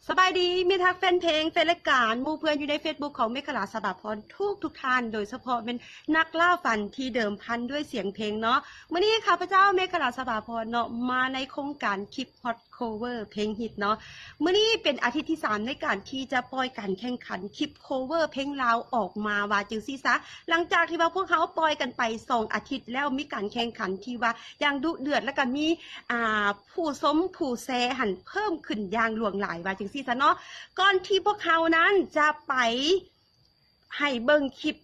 ສະບາຍດີ ມິດຮັກແຟນເພງ ແຟນລາຍການ ໝູ່ເພື່ອນຢູ່ໃນເຟສບຸກຂອງເມຂະລາ ສະບາພອນ ທຸກໆທ່ານ ໂດຍສະເພາະແມ່ນນັກລ່າຝັນທີ່ເດີມພັນດ້ວຍສຽງເພງເນາະ. ມື້ນີ້ຂ້າພະເຈົ້າ ເມຂະລາ ສະບາພອນເນາະ ມາໃນໂຄງການຄລິບ Hot Cover ເພງຮິດເນາະ. ມື້ນີ້ເປັນອາທິດທີສາມໃນການທີ່ຈະປ່ອຍການແຂ່ງຂັນຄລິບ Cover ເພງລາວອອກມາ ວ່າຈັ່ງຊີ້ຊະ. ຫຼັງຈາກທີ່ວ່າພວກເຮົາປ່ອຍກັນໄປສອງອາທິດແລ້ວ ມີການແຂ່ງຂັນທີ່ວ່າຢ່າງດຸເດືອດ ແລ້ວກໍມີ ອ່າ ຜູ້ຊົມຜູ້ແຊຫັ້ນເພີ່ມຂຶ້ນຢ່າງຫຼວງຫຼາຍ ວ່າຈັ່ງຊີ້ຊະເນາະ. ກ່ອນທີ່ພວກເຮົານັ້ນຈະໄປໃຫ້ເບິ່ງຄລິບ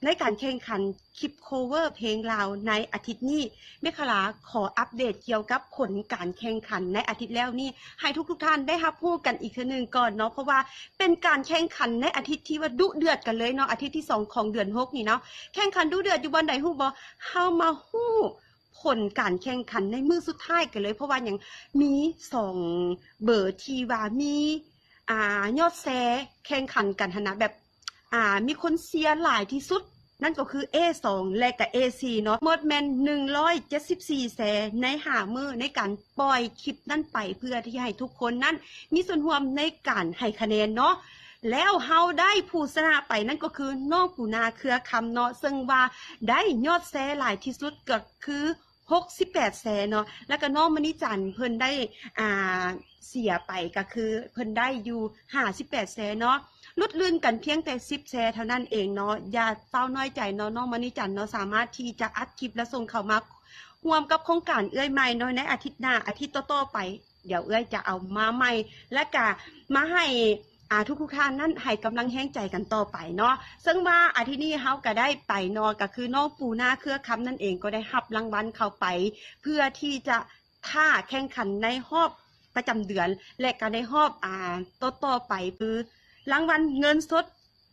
ໃນການແຂ່ງຂັນຄລິບ Cover ເພງລາວໃນອາທິດນີ້, ເມຂະລາຂໍອັບເດດກ່ຽວກັບຜົນການແຂ່ງຂັນໃນອາທິດແລ້ວນີ້ ໃຫ້ທຸກໆທ່ານໄດ້ຮັບຮູ້ກັນອີກເທື່ອໜຶ່ງກ່ອນເນາະ, ເພາະວ່າເປັນການແຂ່ງຂັນໃນອາທິດທີ່ວ່າດຸເດືອດກັນເລີຍເນາະ, ອາທິດທີສອງຂອງເດືອນຫົກນີ້ເນາະ. ແຂ່ງຂັນດຸເດືອດຢູ່ບ່ອນໃດຮູ້ບໍ່? ເຮົາມາຮູ້ ຜົນການແຂ່ງຂັນໃນມື້ສຸດທ້າຍກັນເລີຍ, ເພາະວ່າຫຍັງ? ມີສອງເບີທີ່ວ່າມີ ອ່າ ຍອດແຊແຂ່ງຂັນກັນຫັ້ນນະ, ແບບ ອ່າ ມີຄົນເຊຍຫຼາຍທີ່ສຸດ, ນັ້ນກໍຄື ເອສອງ ແລະກະ ເອສີ່ ເນາະ, ໝົດແມ່ນໜຶ່ງຮ້ອຍເຈັດສິບສີ່ແຊໃນຫ້າມື້ໃນການປ່ອຍຄລິບນັ້ນໄປ ເພື່ອທີ່ໃຫ້ທຸກຄົນນັ້ນມີສ່ວນຮ່ວມໃນການໃຫ້ຄະແນນເນາະ. ແລ້ວເຮົາໄດ້ຜູ້ຊະນະໄປ ນັ້ນກໍຄືນ້ອງປູນາ ເຄືອຄຳ ເນາະ, ເຊິ່ງວ່າໄດ້ຍອດແຊຫຼາຍທີ່ສຸດກໍ ຄື ຫົກສິບແປດແຊເນາະ, ແລ້ວກໍນ້ອງມະນີຈັນ ເພິ່ນໄດ້ ອ່າ ເສຍໄປ ກໍຄືເພິ່ນໄດ້ຢູ່ຫ້າສິບແປດແຊເນາະ, ຫຼຸດລື່ນກັນພຽງແຕ່ສິບແຊເທົ່ານັ້ນເອງເນາະ. ຢ່າຟ້າວນ້ອຍໃຈເນາະ, ນ້ອງມະນີຈັນເນາະ ສາມາດທີ່ຈະອັດຄລິບ ແລ້ວສົ່ງເຂົ້າມາຮ່ວມກັບໂຄງການເອື້ອຍໃໝ່ເນາະ ໃນອາທິດໜ້າ ອາທິດຕໍ່ໆໄປ. ດຽວເອື້ອຍຈະເອົາມາໃໝ່ ແລະກະມາໃຫ້ ອ່າ ທຸກໆທ່ານນັ້ນໃຫ້ກຳລັງແຮງໃຈກັນຕໍ່ໄປເນາະ. ເຊິ່ງວ່າອາທິດນີ້ເຮົາກະໄດ້ໄປເນາະ, ກະຄືນ້ອງປູນາ ເຄືອຄຳ ນັ້ນເອງ ກໍໄດ້ຮັບລາງວັນເຂົ້າໄປ ເພື່ອທີ່ຈະຖ້າແຂ່ງຂັນໃນຮອບປະຈຳເດືອນ ແລະກະໃນຮອບ ອ່າ ຕໍ່ໆໄປ ຄືລາງວັນເງິນສົດ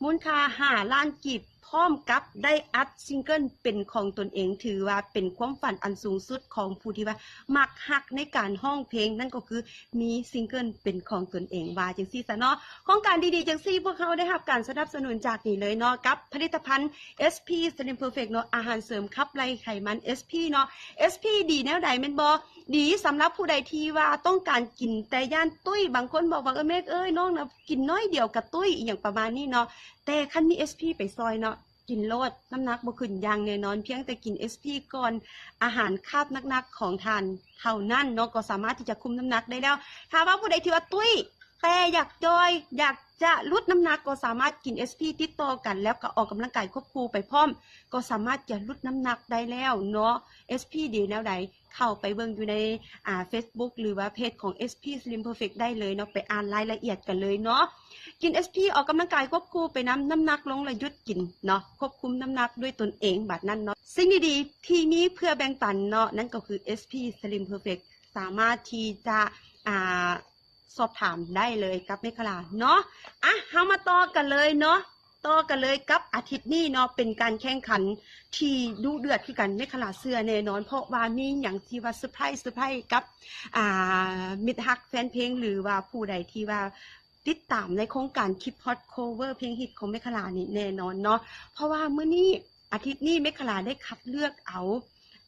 ມູນຄ່າຫ້າລ້ານກີບ ພ້ອມກັບໄດ້ອັດຊິງເກິນເປັນຂອງຕົນເອງ, ຖືວ່າເປັນຄວາມຝັນອັນສູງສຸດຂອງຜູ້ທີ່ວ່າມັກຮັກໃນການຮ້ອງເພງ, ນັ້ນກໍຄືມີຊິງເກີນເປັນຂອງຕົນເອງ, ວ່າຈັ່ງຊີ້ຊະເນາະ. ໂຄງການດີໆຈັ່ງຊີ້ ພວກເຮົາໄດ້ຮັບການສະໜັບສະໜູນຈາກນີ້ເລີຍເນາະ, ກັບຜະລິດຕະພັນ ເອສ ພີ Slim Perfect ເນາະ, ອາຫານເສີມຂັບໄລ່ໄຂມັນ ເອສ ພີ ເນາະ. ເອສ ພີ ດີແນວໃດແມ່ນບໍ່? ດີສຳລັບຜູ້ໃດທີ່ວ່າຕ້ອງການກິນແຕ່ຢ້ານຕຸ້ຍ. ບາງຄົນບອກວ່າ ເອີ ແມັກເອີຍ ນ້ອງນະ ກິນໜ້ອຍດຽວກະຕຸ້ຍ ອີ່ຫຍັງປະມານນີ້ເນາະ, ແຕ່ຄັນມີ ເອສ ພີ ໄປຊ່ອຍເນາະ ກິນໂລດ, ນ້ຳໜັກບໍ່ຂຶ້ນຢ່າງແນ່ນອນ. ພຽງແຕ່ກິນ ເອສ ພີ ກ່ອນອາຫານຄາບໜັກໆຂອງທ່ານເທົ່ານັ້ນເນາະ ກໍສາມາດທີ່ຈະຄຸມນ້ຳໜັກໄດ້ແລ້ວ. ຖ້າວ່າຜູ້ໃດທີ່ວ່າຕຸ້ຍ ແຕ່ຢາກຈ່ອຍ ຢາກຈະຫຼຸດນ້ຳໜັກ ກໍສາມາດກິນ ເອສ ພີ ຕິດຕໍ່ກັນ ແລ້ວກໍອອກກຳລັງກາຍຄວບຄູ່ໄປພ້ອມ ກໍສາມາດຈະຫຼຸດນ້ຳໜັກໄດ້ແລ້ວເນາະ. ເອສ ພີ ດີແນວໃດ? ເຂົ້າໄປເບິ່ງຢູ່ໃນ ອ່າ Facebook ຫຼືວ່າເພຈຂອງ ເອສ ພີ Slim Perfect ໄດ້ເລີຍເນາະ, ໄປອ່ານລາຍລະອຽດກັນເລີຍເນາະ. ກິນ ເອສ ພີ ອອກກຳລັງກາຍຄວບຄູ່ໄປນຳ, ນ້ຳໜັກລົງລະຢຸດກິນເນາະ, ຄວບຄຸມນ້ຳໜັກດ້ວຍຕົນເອງບາດນັ້ນເນາະ. ສິ່ງດີໆທີ່ມີເພື່ອແບ່ງປັນເນາະ, ນັ້ນກໍຄື ເອສ ພີ Slim Perfect ສາມາດທີ່ຈະ ອ່າ ສອບຖາມໄດ້ເລີຍກັບເມຂະລາເນາະ. ອ່ະ ເຮົາມາຕໍ່ກັນເລີຍເນາະ. ຕໍ່ກັນເລີຍກັບອາທິດນີ້ເນາະ, ເປັນການແຂ່ງຂັນທີ່ດຸເດືອດຄືກັນ. ເມຂະລາເຊື່ອແນ່ນອນ ເພາະວ່າມີຫຍັງທີ່ວ່າເຊີໄພຣສ໌ ເຊີໄພຣສ໌ກັບ ອ່າ ມິດຮັກແຟນເພງ ຫຼືວ່າຜູ້ໃດທີ່ວ່າຕິດຕາມໃນໂຄງການຄລິບ Hot Cover ເພງຮິດຂອງເມຂະລານີ້ແນ່ນອນເນາະ, ເພາະວ່າມື້ນີ້ ອາທິດນີ້ເມຂະລາໄດ້ຄັດເລືອກເອົາ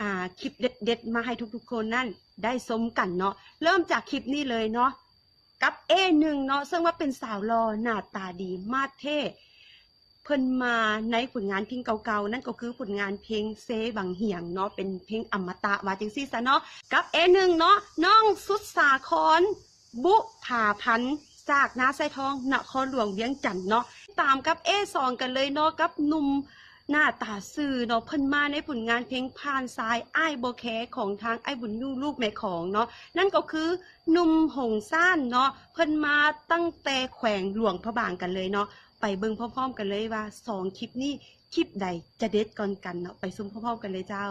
ອ່າ ຄລິບເດັດໆມາໃຫ້ທຸກໆຄົນນັ້ນໄດ້ຊົມກັນເນາະ. ເລີ່ມຈາກຄລິບນີ້ເລີຍເນາະ ກັບ ເອໜຶ່ງ ເນາະ, ເຊິ່ງວ່າເປັນສາວຫຼໍ່ໜ້າຕາດີ ມາດເທ່. ເພິ່ນມາໃນຜົນງານເພງເກົ່າໆ, ນັ້ນກໍຄືຜົນງານເພງເຊບັງຫຽງເນາະ, ເປັນເພງອະມະຕະ ວ່າຈັ່ງຊີ້ຊະເນາະ. ກັບ ເອໜຶ່ງ ເນາະ, ນ້ອງສຸດສາຄອນ ບຸພາພັນ ຈາກນາຊາຍທອງ ນະຄອນຫຼວງວຽງຈັນເນາະ. ຕາມກັບ ເອສອງ ກັນເລີຍເນາະ, ກັບໜຸ່ມໜ້າຕາຊື່ເນາະ, ເພິ່ນມາໃນຜົນງານເພງຜ່ານສາຍ ອ້າຍບໍ່ແຄ ຂອງທາງອ້າຍບຸນຢູ່ລູກແມ່ຂອງເນາະ, ນັ້ນກໍຄືໜຸ່ມຫົງຊານເນາະ, ເພິ່ນມາຕັ້ງແຕ່ແຂວງຫຼວງພະບາງກັນເລີຍເນາະ. ໄປເບິ່ງພ້ອມໆກັນເລີຍວ່າສອງຄລິບນີ້ ຄລິບໃດຈະເດັດກ່ອນກັນເນາະ, ໄປຊົມພ້ອມໆກັນເລີຍເຈົ້າ.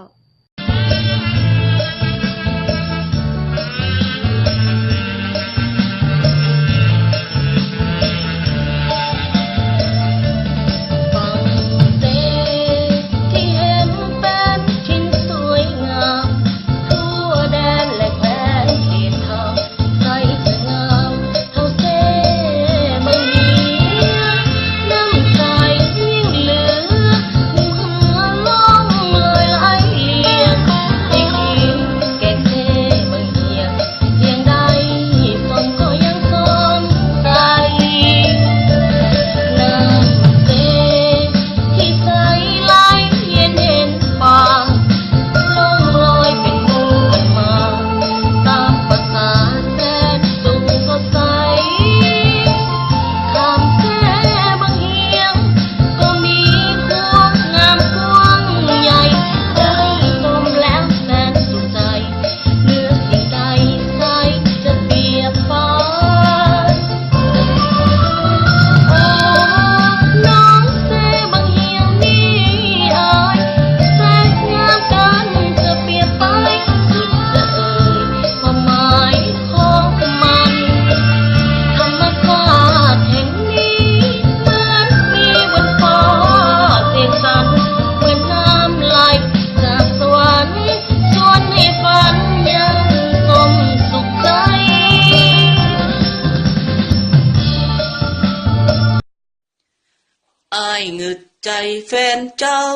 ອ້າຍງຶດໃຈແຟນເຈົ້າ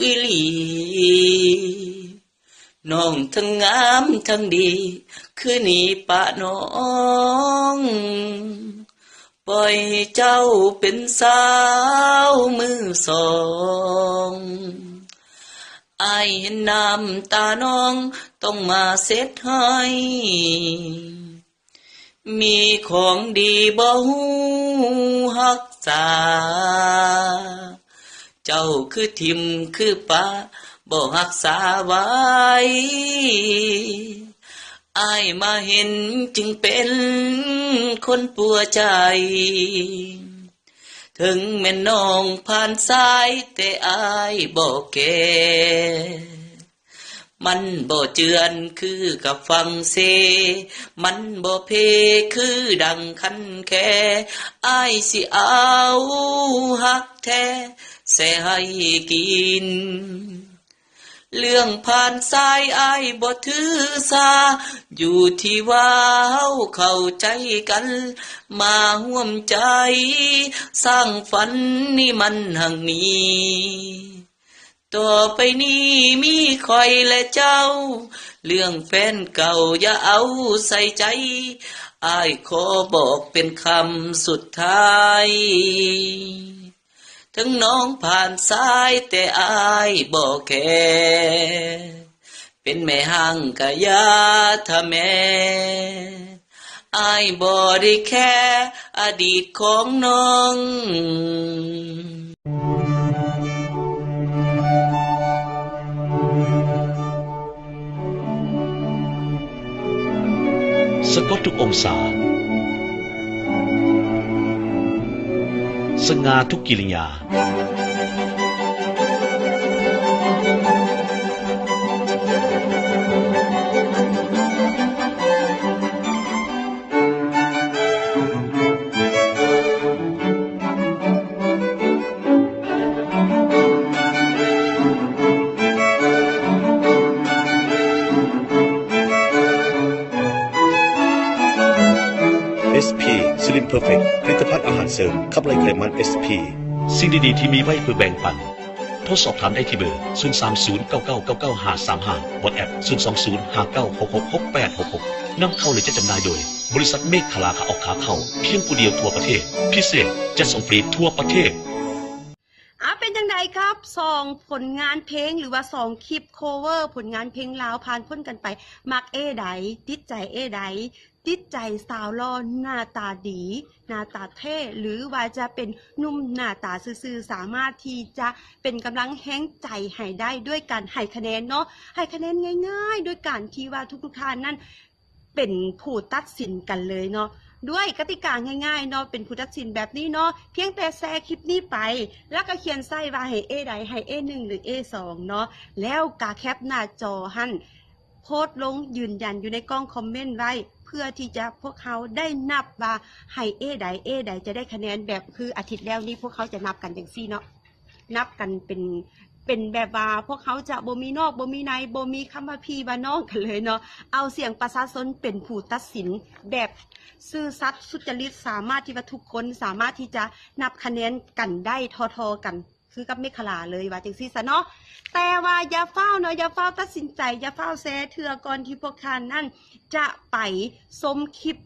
ອີ່ຫຼີ, ນ້ອງທັງງາມທັງດີ ຄືໜີປະນ້ອງ, ປ່ອຍເຈົ້າເປັນສາວມືສອງ. ອ້າຍເຫັນນ້ຳຕານ້ອງ ຕ້ອງມາເຊັດໃຫ້. ມີຂອງດີບໍ່ຮູ້ຮັກສາ, ເຈົ້າຄືຖິ້ມຄືປະ ບໍ່ຮັກສາໄວ້. ອ້າຍມາເຫັນຈຶ່ງເປັນຄົນປົວໃຈ, ເຖິງແມ່ນນ້ອງຜ່ານຊາຍ ແຕ່ອ້າຍບໍ່ແກ່. ມັນບໍ່ເຈື່ອນຄືກັບຝັ່ງເຊ, ມັນບໍ່ເພຄືດັ່ງຄັນແຄ, ອ້າຍຊິເອົາຮັກແທ້ແຊໃຫ້ກິນ. ເລື່ອງຜ່ານຊາຍອ້າຍບໍ່ຖືສາ, ຢູ່ທີ່ວ່າເຮົາເຂົ້າໃຈກັນ, ມາຮ່ວມໃຈສ້າງຝັນນີ້ມັນຮັ່ງມີ. ຕໍ່ໄປນີ້ມີຂ້ອຍແລະເຈົ້າ, ເລື່ອງແຟນເກົ່າຢ່າເອົາໃສ່ໃຈ, ອ້າຍຂໍບອກເປັນຄຳສຸດທ້າຍ, ເຖິງນ້ອງຜ່ານຊາຍແຕ່ອ້າຍບໍ່ແຄ, ເປັນແມ່ຮ້າງກະຢ່າທະແມ. ອ້າຍບໍ່ໄດ້ແຄອະດີດຂອງນ້ອງ. ສະກົດທຸກອົງສາ, ສະຫງ່າທຸກກິລິຍາ. ເອສພີ Slim Perfect ຜະລິດຕະພັນອາຫານເສີມຂັບໄລ່ໄຂມັນ ເອສພີ. ສິ່ງດີໆທີ່ມີໄວ້ເພື່ອແບ່ງປັນ. ໂທສອບຖາມໄດ້ທີ່ເບີ ສູນສາມສູນ ເກົ້າເກົ້າເກົ້າເກົ້າ ຫ້າສາມຫ້າ WhatsApp ສູນສອງສູນ ຫ້າເກົ້າຫົກຫົກ ຫົກແປດຫົກຫົກ. ນຳເຂົ້າ ແລະ ຈັດຈຳໜ່າຍໂດຍ ບໍລິສັດເມກຂະລາ ຂາອອກຂາເຂົ້າ ພຽງຜູ້ດຽວທົ່ວປະເທດ. ພິເສດ ຈັດສົ່ງຟຣີທົ່ວປະເທດ. ອາ ເປັນຈັ່ງໃດກັບສອງຜົນງານເພງ ຫຼືວ່າສອງຄລິບ cover ຜົນງານເພງລາວຜ່ານພົ້ນກັນໄປ? ມັກເອ້ໃດ? ຕິດໃຈເອ້ໃດ? ຕິດໃຈສາວຫຼໍ່ໜ້າຕາດີ ໜ້າຕາເທ່ ຫຼືວ່າຈະເປັນໜຸ່ມໜ້າຕາຊື່ໆ ສາມາດທີ່ຈະເປັນກຳລັງແຮງໃຈໃຫ້ໄດ້ດ້ວຍການໃຫ້ຄະແນນເນາະ, ໃຫ້ຄະແນນງ່າຍໆ ດ້ວຍການທີ່ວ່າທຸກໆທ່ານນັ້ນ ເປັນຜູ້ຕັດສິນກັນເລີຍເນາະ ດ້ວຍກະຕິກາງ່າຍໆເນາະ, ເປັນຜູ້ຕັດສິນແບບນີ້ເນາະ, ພຽງແຕ່ແຊຄລິບນີ້ໄປ ແລ້ວກໍຂຽນໃສ່ວ່າໃຫ້ເອ້ໃດ ໃຫ້ເອ້ໜຶ່ງ ຫຼື ເອ້ສອງເນາະ, ແລ້ວກໍແຄບໜ້າຈໍຫັ້ນ ໂພສລົງຢືນຢັນຢູ່ໃນກ່ອງຄອມເມັນໄວ້ ເພື່ອທີ່ຈະພວກເຮົາໄດ້ນັບວ່າໃຫ້ເອ້ໃດ ເອ້ໃດຈະໄດ້ຄະແນນ ແບບຄືອາທິດແລ້ວນີ້ ພວກເຮົາຈະນັບກັນຈັ່ງຊີ້ເນາະ. ນັບກັນເປັນ ເປັນແບບວ່າພວກເຮົາຈະບໍ່ມີນອກ ບໍ່ມີໃນ ບໍ່ມີຄຳວ່າພີ່ວ່ານ້ອງກັນເລີຍເນາະ, ເອົາສຽງປະຊາຊົນເປັນຜູ້ຕັດສິນ ແບບຊື່ສັດສຸດຈະລິດ, ສາມາດທີ່ວ່າທຸກຄົນສາມາດທີ່ຈະນັບຄະແນນກັນໄດ້ທໍ່ໆກັນ ຄືກັບເມກຂະລາເລີຍ ວ່າຈັ່ງຊີ້ຊະເນາະ. ແຕ່ວ່າຢ່າຟ້າວເນາະ, ຢ່າຟ້າວຕັດສິນໃຈ, ຢ່າຟ້າວແຊເທື່ອ ກ່ອນທີ່ພວກທ່ານນັ້ນຈະໄປຊົມຄລິບ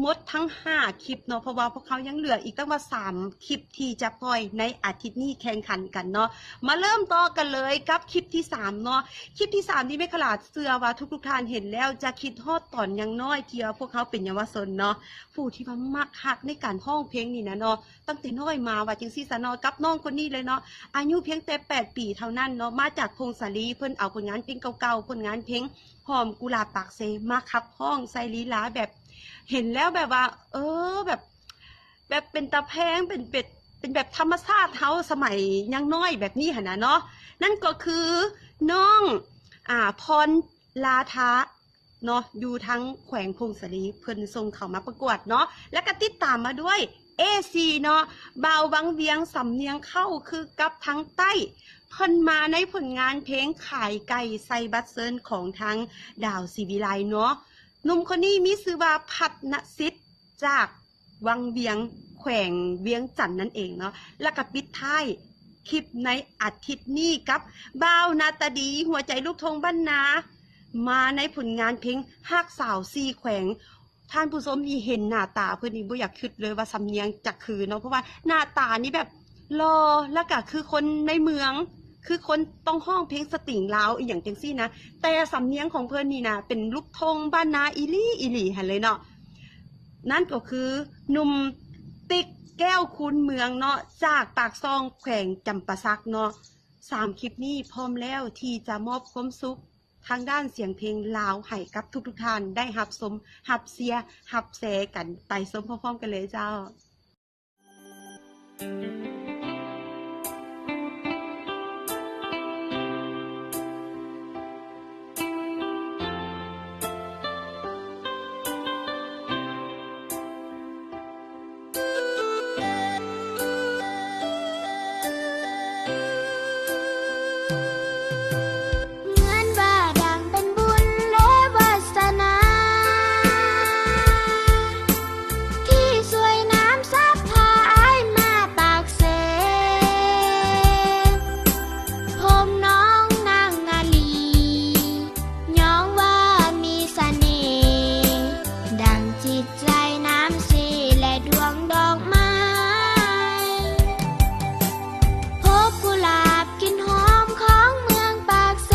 ໝົດທັງຫ້າຄລິບເນາະ, ເພາະວ່າພວກເຮົາຍັງເຫຼືອອີກຕັ້ງວ່າສາມຄລິບທີ່ຈະປ່ອຍໃນອາທິດນີ້ແຂ່ງຂັນກັນເນາະ. ມາເລີ່ມຕໍ່ກັນເລີຍກັບຄລິບທີສາມເນາະ. ຄລິບທີສາມນີ້ ເມກຂະລາເຊື່ອວ່າທຸກໆທ່ານເຫັນແລ້ວຈະຄິດຮອດຕອນຍັງນ້ອຍ ທີ່ວ່າພວກເຮົາເປັນເຍົາວະຊົນເນາະ, ຜູ້ທີ່ວ່າມັກຮັກໃນການຮ້ອງເພງນີ້ນະເນາະ, ຕັ້ງແຕ່ນ້ອຍມາ ວ່າຈັ່ງຊີ້ຊະເນາະ, ກັບນ້ອງຄົນນີ້ເລີຍເນາະ, ອາຍຸພຽງແຕ່ແປດປີເທົ່ານັ້ນເນາະ, ມາຈາກຜົ້ງສາລີ. ເພິ່ນເອົາຜົນງານເພງເກົ່າໆ, ຜົນງານເພງ ຫອມກຸຫຼາບປາກເຊ ມາຂັບຮ້ອງໃສ່ລີລາແບບ ເຫັນແລ້ວແບບວ່າ ເອີ ແບບ ແບບເປັນຕາແພງ ເປັນ ເປັນ ເປັນແບບທຳມະຊາດເຮົາສະໄໝຍັງນ້ອຍແບບນີ້ຫັ້ນນະເນາະ. ນັ້ນກໍຄືນ້ອງ ອາ ພອນລາທາເນາະ, ຢູ່ທາງແຂວງຜົ້ງສາລີ ເພິ່ນສົ່ງເຂົ້າມາປະກວດເນາະ. ແລ້ວກໍຕິດຕາມມາດ້ວຍ ເອຊີ ເນາະ, ບ່າວວັງວຽງ ສຳນຽງເຂົ້າຄືກັບທາງໃຕ້, ເພິ່ນມາໃນຜົນງານເພງຂາຍໄກ່ໃສ່ບັດເຊີນຂອງທາງດາວ ສີວິໄລ ເນາະ. ໜຸ່ມຄົນນີ້ມີຊື່ວ່າ ພັດນະສິດ ຈາກ ວັງວຽງ ແຂວງວຽງຈັນນັ້ນເອງເນາະ. ແລ້ວກໍປິດທ້າຍຄລິບໃນອາທິດນີ້ກັບບ່າວໜ້າຕາດີ ຫົວໃຈລູກທົ່ງບ້ານນາ ມາໃນຜົນງານເພງຮັກສາວສີ່ແຂວງ. ທ່ານຜູ້ຊົມທີ່ເຫັນໜ້າຕາເພິ່ນນີ້ບໍ່ຢາກຄິດເລີຍວ່າສຳນຽງຈະຄືເນາະ ເພາະວ່າໜ້າຕານີ້ແບບຫຼໍ່ ແລ້ວກະຄືຄົນໃນເມືອງ ຄືຄົນຕ້ອງຮ້ອງເພງສະຕິງລາວອີ່ຫຍັງຈັ່ງຊີ້ນະ, ແຕ່ສຳນຽງຂອງເພິ່ນນີ້ນະ ເປັນລູກທົ່ງບ້ານນາອີ່ຫຼີ ອີ່ຫຼີຫັ້ນເລີຍເນາະ. ນັ້ນກໍຄືໜຸ່ມຕິກ ແກ້ວຄູນເມືອງເນາະ ຈາກປາກຊ່ອງ ແຂວງຈຳປາສັກເນາະ. ສາມຄລິບນີ້ພ້ອມແລ້ວທີ່ຈະມອບຄວາມສຸກ ທາງດ້ານສຽງເພງລາວໃຫ້ກັບທຸກໆທ່ານໄດ້ຮັບຊົມ, ຮັບເຊຍ, ຮັບແຊກັນ. ໄປຊົມພ້ອມໆກັນເລີຍເຈົ້າ. ເໝືອນວ່າດັ່ງເປັນບຸນ ແລະ ວາສະໜາ ທີ່ຊ່ວຍນຳຊັບພາອ້າຍມາປາກເຊ. ພົບນ້ອງນາງນາລີ ຍ້ອງວ່າມີສະເໜ່ ດັ່ງຈິດໃຈນ້ຳເຊ ແລະ ດວງດອກໄມ້. ພົບກຸຫຼາບກິ່ນຫອມຂອງເມືອງປາກເຊ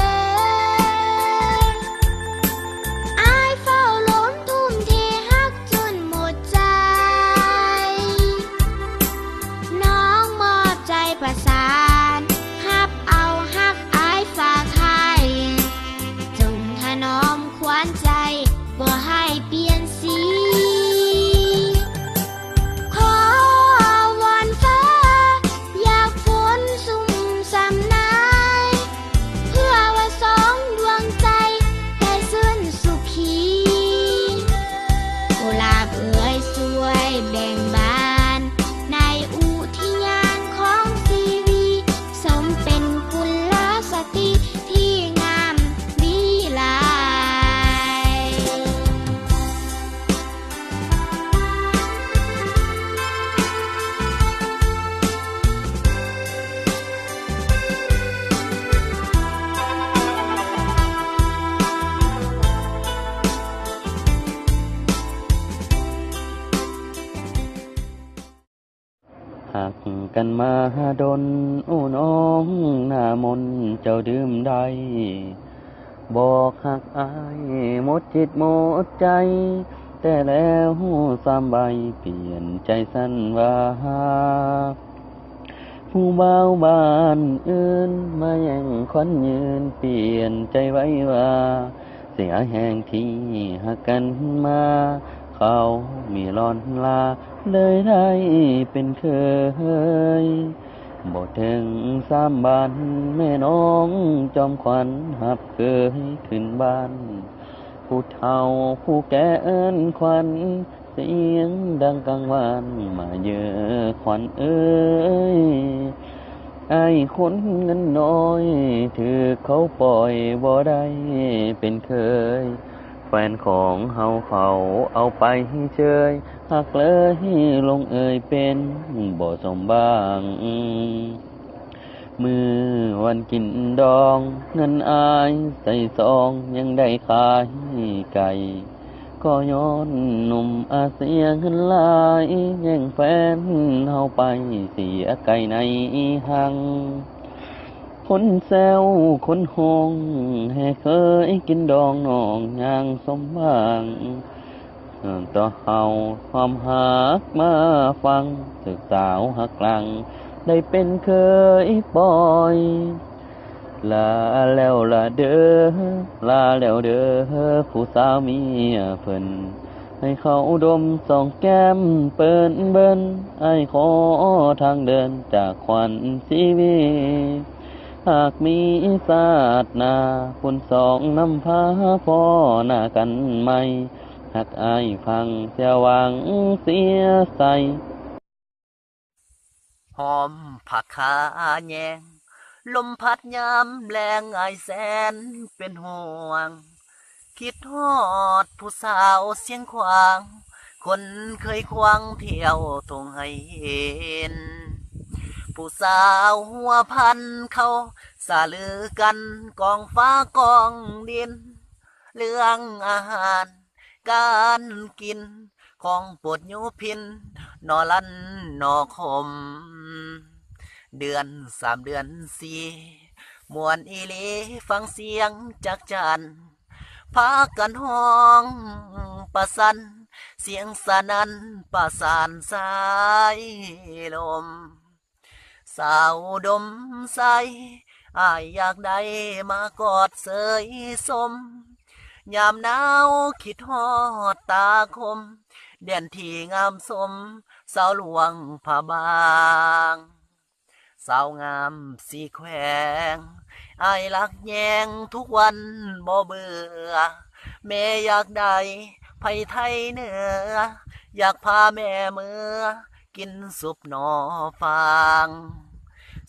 ອ້າຍເຝົ້າລົມທຸ່ມເທຮັກຈົນໝົດໃຈ. ນ້ອງມອບໃຈປະສານ ຮັບເອົາຮັກອ້າຍຝາກໃຫ້ ຈົ່ງຖະໜອມຂວັນໃຈ ບໍ່ໃຫ້ປ່ຽນສີ. ຂໍວອນຟ້າ ຢ່າຝົນຊຸ່ມຊ່ຳນາຍ ເພື່ອວ່າສອງດວງໃຈໄດ້ຊື່ນສຸຂີ. ກຸຫຼາບເອີຍ ຊ່ວຍແບ່ງບານ ໃນອຸທິຍານຂອງຊີວິດ ສົມເປັນກຸລະສະຕີທີ່ງາມວິໄລ. ຮັກກັນມາດົນ ໂອ້ນ້ອງໜ້າມົນ ເຈົ້າດື່ມໄດ້ ບອກຮັກອ້າຍໝົດຈິດໝົດໃຈ ແຕ່ແລ້ວສາມໃບ ປ່ຽນໃຈຊັ້ນວ່າ ຜູ້ບ່າວບ້ານອື່ນ ມາແຍ່ງຂວັນຍືນ ປ່ຽນໃຈໄວວ່າ ເສຍແຮງທີ່ຮັກກັນມາ ເຂົາມີລ້ອນລາ ເລີຍໄດ້ເປັນເຂີຍ. ບໍ່ເຖິງສາມບານ ແມ່ນ້ອງຈອມຂວັນ ຮັບເຂີຍຂຶ້ນບ້ານ ຜູ້ເຖົ້າຜູ້ແກ່ເອີ້ນຂວັນ ສຽງດັງກາງວານ ມາເຢີຂວັນເອີຍ ອ້າຍຄົນເງິນນ້ອຍ ຖືກເຂົາປ່ອຍບໍ່ໄດ້ເປັນເຂີຍ ແຟນຂອງເຮົາເຂົາເອົາໄປເຊີຍ ຮັກເລີຍລົງເອີຍເປັນບໍ່ສົມຫວັງ. ມື້ວັນກິນດອງ ເງິນອ້າຍໃສ່ຊອງ ຍັງໄດ້ຂາຍໄກ່ ກໍຍ້ອນໜຸ່ມອາເຊຍເງິນຫຼາຍ ແຍ່ງແຟນເຮົາໄປເສຍໄກ່ໃນຮັງ. ຄົນແຊວຄົນຮ້ອງ ແຮ່ເຄີຍກິນດອງ ນ້ອງຢ່າງສົມຫວັງ ຕໍ່ເຮົາຮ່ວມຮັກມາຟັງ ຖືກສາວຮັກຫຼັງ ໄດ້ເປັນເຂີຍປ່ອຍ. ລາແລ້ວລະເດີ ລາແລ້ວເດີ ຜູ້ສາວເມຍເພິ່ນ ໃຫ້ເຂົາດົມສອງແກ້ມເປີ້ນເບິ່ນ ອ້າຍຂໍທາງເດີນຈາກຂວັນຊີວິດ ຫາກມີຊາດໜ້າ ບຸນສອງນຳພາພໍ້ໜ້າກັນໃໝ່ ຮັກອ້າຍຟັງເສຍຫວັງເສຍໃສ. ຫອມຜັກຂາແຍງ ລົມພັດຍາມແລງ ອ້າຍແສນເປັນຫ່ວງ ຄິດຮອດຜູ້ສາວຊຽງຂວາງ ຄົນເຄີຍຄວາງທ່ຽວທົ່ງໄຮ່ເຫັນ ຜູ້ສາວຫົວພັນເຂົາສະລືກັນ ກອງຟ້າກອງດິນ ເລື່ອງອາຫານການກິນ ຂອງໂປດໂຍພິນ ໜໍ່ລັນໜໍ່ຂົມ ເດືອນສາມເດືອນສີ່ ມ່ວນອີ່ຫຼີ ຟັງສຽງຈັກຈັ່ນ ພາກັນຮ້ອງປະສັນ ສຽງສະໜັ່ນປະສານສາຍລົມ. ສາວອຸດົມໄຊ ອ້າຍຢາກໄດ້ມາກອດເຊີຍຊົມ ຍາມໜາວຄິດຮອດຕາຄົມ ແດນທີ່ງາມຊົມ ສາວຫຼວງພະບາງ. ສາວງາມສີ່ແຂວງ ອ້າຍລັກແຍງທຸກວັນບໍ່ເບື່ອ ແມ່ຢາກໄດ້ໄພໄທເໜືອ ຢາກພາແມ່ເມືອກິນຊຸບໜໍ່ຟາງ.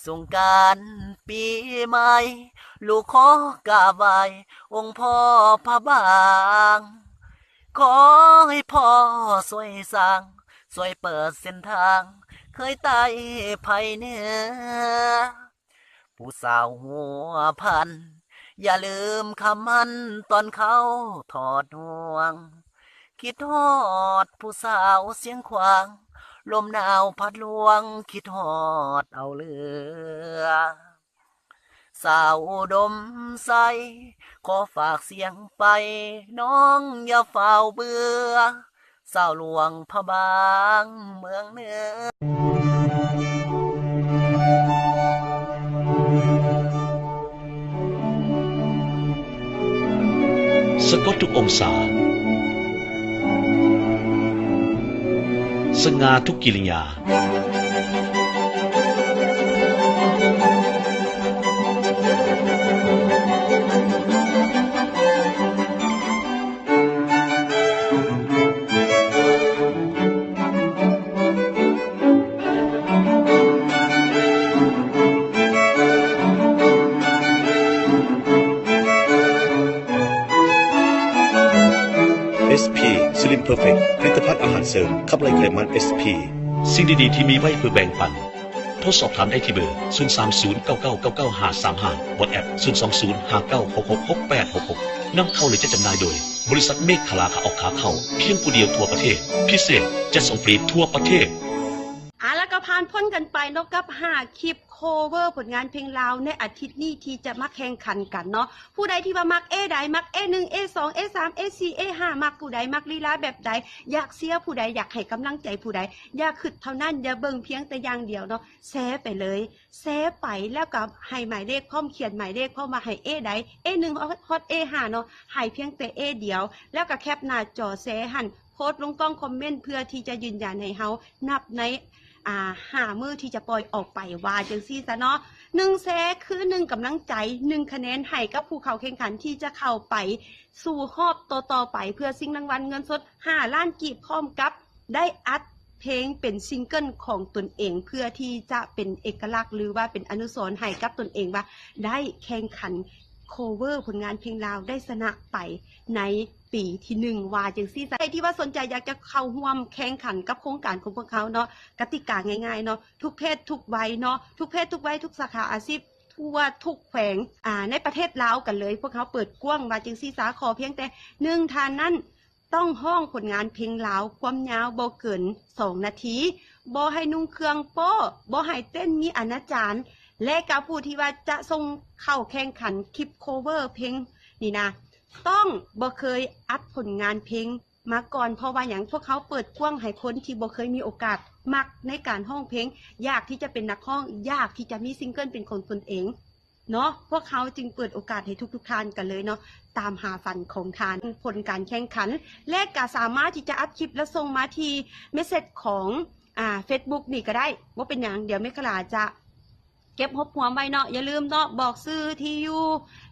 ສົງການປີໃໝ່ ລູກຂໍກາບໄຫວ້ອົງພໍ່ພະບາງ ຂໍໃຫ້ພໍ່ຊ່ວຍສ້າງ ຊ່ວຍເປີດເສັ້ນທາງ ເຄີຍໄຕ່ໄພເໜືອ ຜູ້ສາວຫົວພັນ ຢ່າລືມຄຳໝັ້ນຕອນເຂົາຖອດຫ່ວງ ຄິດຮອດຜູ້ສາວຊຽງຂວາງ ລົມໜາວພັດລວງ ຄິດຮອດເອົາເຫຼືອ. ສາວອຸດົມໄຊ ຂໍຝາກສຽງໄປ ນ້ອງຢ່າຟ້າວເບື່ອ ສາວຫຼວງພະບາງເມືອງເໜືອ. ສະກົດທຸກອົງສາ ສະຫງ່າທຸກກິລິຍາ. ເອສພີ Slim Perfect ຜະລິດຕະພັນອາຫານເສີມຂັບໄລ່ໄຂມັນ ເອສພີ. ສິ່ງດີໆທີ່ມີໄວ້ເພື່ອແບ່ງປັນ. ໂທສອບຖາມໄດ້ທີ່ເບີ ສູນສາມສູນ ເກົ້າເກົ້າເກົ້າເກົ້າ ຫ້າສາມຫ້າ WhatsApp ສູນສອງສູນ ຫ້າເກົ້າຫົກຫົກ ຫົກແປດຫົກຫົກ. ນຳເຂົ້າ ແລະ ຈັດຈຳໜ່າຍໂດຍ ບໍລິສັດເມກຂະລາ ຂາອອກຂາເຂົ້າ ພຽງຜູ້ດຽວທົ່ວປະເທດ. ພິເສດ ຈັດສົ່ງຟຣີທົ່ວປະເທດ. ເອົາລະ ກໍຜ່ານພົ້ນກັນໄປເນາະ ກັບຫ້າຄລິບ cover ຜົນງານເພງລາວໃນອາທິດນີ້ທີ່ຈະມາແຂ່ງຂັນກັນເນາະ. ຜູ້ໃດທີ່ວ່າມັກເອໃດ ມັກເອໜຶ່ງ ເອສອງ ເອສາມ ເອສີ່ ເອຫ້າ ມັກຜູ້ໃດ ມັກລີລາແບບໃດ ຢາກເຊຍຜູ້ໃດ ຢາກໃຫ້ກຳລັງໃຈຜູ້ໃດ ຢ່າຄິດເທົ່ານັ້ນ ຢ່າເບິ່ງພຽງແຕ່ຢ່າງດຽວເນາະ ແຊໄປເລີຍ ແຊໄປ ແລ້ວກໍໃຫ້ໝາຍເລກພ້ອມ ຂຽນໝາຍເລກພ້ອມວ່າໃຫ້ເອໃດ ເອໜຶ່ງຮອດ ຮອດເອຫ້າເນາະ ໃຫ້ພຽງແຕ່ເອດຽວ ແລ້ວກໍແຄປໜ້າຈໍແຊຫັ້ນ ໂພສລົງກ່ອງຄອມເມັນ ເພື່ອທີ່ຈະຢືນຢັນໃຫ້ເຮົານັບໃນ ອ່າ ຫ້າມື້ທີ່ຈະປ່ອຍອອກໄປ ວ່າຈັ່ງຊີ້ຊະເນາະ. ໜຶ່ງແຊຄືໜຶ່ງກຳລັງໃຈ ໜຶ່ງຄະແນນໃຫ້ກັບຜູ້ເຂົ້າແຂ່ງຂັນທີ່ຈະເຂົ້າໄປສູ່ຮອບຕໍ່ໆໄປ ເພື່ອຊິງລາງວັນເງິນສົດຫ້າລ້ານກີບ ພ້ອມກັບໄດ້ອັດເພງເປັນຊິງເກິນຂອງຕົນເອງ ເພື່ອທີ່ຈະເປັນເອກະລັກ ຫຼືວ່າເປັນອະນຸສອນໃຫ້ກັບຕົນເອງວ່າໄດ້ແຂ່ງຂັນ cover ຜົນງານເພງລາວ ໄດ້ຊະນະໄປໃນ ປີທີໜຶ່ງ ວ່າຈັ່ງຊີ້ຊະ. ໃຜທີ່ວ່າສົນໃຈຢາກຈະເຂົ້າຮ່ວມແຂ່ງຂັນກັບໂຄງການຂອງພວກເຮົາເນາະ ກະຕິກາງ່າຍໆເນາະ ທຸກເພດທຸກໄວເນາະ ທຸກເພດທຸກໄວ ທຸກສາຂາອາຊີບ ທົ່ວທຸກແຂວງ ອ່າ ໃນປະເທດລາວກັນເລີຍ. ພວກເຮົາເປີດກວ້າງວ່າຈັ່ງຊີ້ຊະ ຂໍພຽງແຕ່ໜຶ່ງທ່ານນັ້ນຕ້ອງຮ້ອງຜົນງານເພງລາວຄວາມຍາວບໍ່ເກີນສອງນາທີ ບໍ່ໃຫ້ນຸ່ງເຄື່ອງໂປ້ ບໍ່ໃຫ້ເຕັ້ນມີອະນາຈານ ແລະ ກະຜູ້ທີ່ວ່າຈະສົ່ງເຂົ້າແຂ່ງຂັນຄລິບ cover ເພງນີ້ນະ ຕ້ອງບໍ່ເຄີຍອັດຜົນງານເພງມາກ່ອນ. ເພາະວ່າຫຍັງ? ພວກເຮົາເປີດກວ້າງໃຫ້ຄົນທີ່ບໍ່ເຄີຍມີໂອກາດ ມັກໃນການຮ້ອງເພງ ຢາກທີ່ຈະເປັນນັກຮ້ອງ ຢາກທີ່ຈະມີຊິງເກີນເປັນຂອງຕົນເອງເນາະ. ພວກເຮົາຈຶ່ງເປີດໂອກາດໃຫ້ທຸກໆທ່ານກັນເລີຍເນາະ ຕາມຫາຝັນຂອງທ່ານ. ຜົນການແຂ່ງຂັນ ແລະ ກະສາມາດທີ່ຈະອັດຄລິບ ແລະ ສົ່ງມາທີ່ເມສເສດຂອງ ອ່າ Facebook ນີ້ກໍໄດ້ ບໍ່ເປັນຫຍັງ. ດຽວເມຂະລາຈະ ເກັບຮວບຮວມໄວ້ເນາະ. ຢ່າລືມເນາະ ບອກຊື່ ທີ່ຢູ່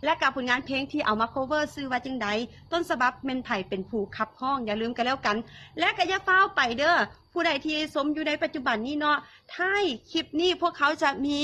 ແລະກະຜົນງານເພງທີ່ເອົາມາ cover ຊື່ວ່າຈັ່ງໃດ ຕົ້ນສະບັບແມ່ນໃຜເປັນຜູ້ຂັບຮ້ອງ ຢ່າລືມກັນແລ້ວກັນ. ແລະກະຢ່າຟ້າວໄປເດີ້ ຜູ້ໃດທີ່ຊົມຢູ່ໃນປັດຈຸບັນນີ້ເນາະ ທ້າຍຄລິບນີ້ພວກເຮົາຈະມີ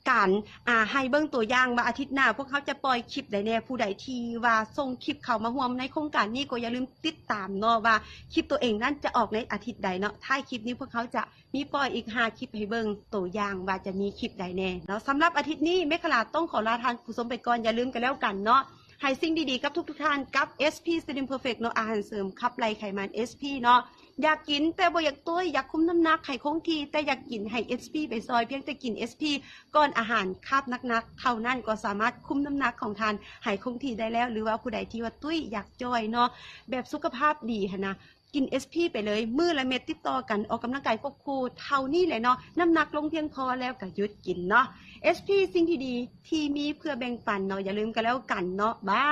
ການ ອ່າ ໃຫ້ເບິ່ງຕົວຢ່າງວ່າອາທິດໜ້າພວກເຮົາຈະປ່ອຍຄລິບໃດແດ່. ຜູ້ໃດທີ່ວ່າສົ່ງຄລິບເຂົ້າມາຮ່ວມໃນໂຄງການນີ້ ກໍຢ່າລືມຕິດຕາມເນາະ ວ່າຄລິບຕົວເອງນັ້ນຈະອອກໃນອາທິດໃດເນາະ. ທ້າຍຄລິບນີ້ພວກເຮົາຈະມີປ່ອຍອີກຫ້າຄລິບໃຫ້ເບິ່ງຕົວຢ່າງວ່າຈະມີຄລິບໃດແດ່ເນາະ. ສຳລັບອາທິດນີ້ ເມຂະລາຕ້ອງຂໍລາທ່ານຜູ້ຊົມໄປກ່ອນ. ຢ່າລືມກັນແລ້ວກັນເນາະ ໃຫ້ສິ່ງດີໆກັບທຸກໆທ່ານ ກັບ ເອສ ພີ Slim Perfect ເນາະ ອາຫານເສີມຂັບໄລ່ໄຂມັນ ເອສ ພີ ເນາະ. ຢາກກິນແຕ່ບໍ່ຢາກຕຸ້ຍ, ຢາກຄຸມນ້ຳໜັກໃຫ້ຄົງທີ່ ແຕ່ຢາກກິນໃຫ້ ເອສ ພີ ໄປຊ່ອຍ. ພຽງແຕ່ກິນ ເອສ ພີ ກ່ອນອາຫານຄາບໜັກໆເທົ່ານັ້ນ ກໍສາມາດຄຸມນ້ຳໜັກຂອງທ່ານໃຫ້ຄົງທີ່ໄດ້ແລ້ວ. ຫຼືວ່າຜູ້ໃດທີ່ວ່າຕຸ້ຍຢາກຈ່ອຍເນາະ ແບບສຸຂະພາບດີຫັ້ນນະ ກິນ ເອສ ພີ ໄປເລີຍ ມື້ລະເມັດຕິດຕໍ່ກັນ ອອກກຳລັງກາຍຄວບຄູ່ເທົ່ານີ້ແຫຼະເນາະ. ນ້ຳໜັກລົງພຽງພໍແລ້ວກໍຢຸດກິນເນາະ. ເອສ ພີ ສິ່ງທີ່ດີທີ່ມີເພື່ອແບ່ງປັນເນາະ. ຢ່າລືມກັນແລ້ວກັນເນາະ. ບາ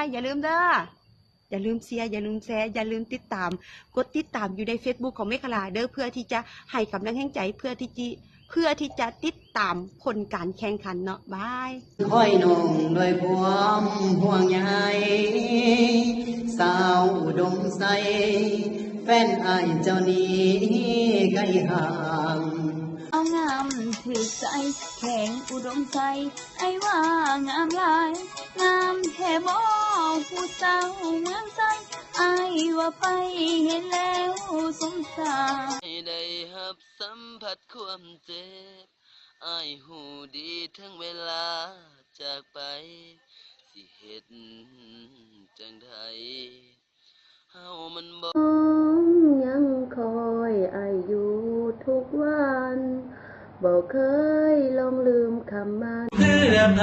ຍ. ຢ່າລືມເດີ ຢ່າລືມເຊຍ ຢ່າລືມແຊ ຢ່າລືມຕິດຕາມ ກົດຕິດຕາມຢູ່ໃນ Facebook ຂອງເມຂະລາເດີ ເພື່ອທີ່ຈະໃຫ້ກຳລັງແຮງໃຈ ເພື່ອທີ່ຈະ ເພື່ອທີ່ຈະຕິດຕາມຜົນການແຂ່ງຂັນເນາະ. ບາຍ. ຄອຍນ້ອງດ້ວຍຄວາມຫ່ວງໃຍ ສາວອຸດົມໄຊ ແຟນອ້າຍເຈົ້ານີ້ໄກຫ່າງ ສາວງາມຖືກໃຈ ແຂວງອຸດົມໄຊ ອ້າຍວ່າງາມຫຼາຍ ງາມແທ້ບໍ່ຜູ້ສາວເມືອງໄຊ ອ້າຍວ່າໄປເຫັນແລ້ວສົມສາຍ ໄດ້ຮັບສຳຜັດຄວາມເຈັບ ອ້າຍຮູ້ດີເຖິງເວລາຈາກໄປ ຊິເຮັດຈັ່ງໃດ ເຮົາມັນບໍ່ ນ້ອງຍັງຄອຍອ້າຍຢູ່ທຸກວັນ ບໍ່ເຄີຍລ່ວງລືມຄຳໝັ້ນ ເພື່ອໃຜ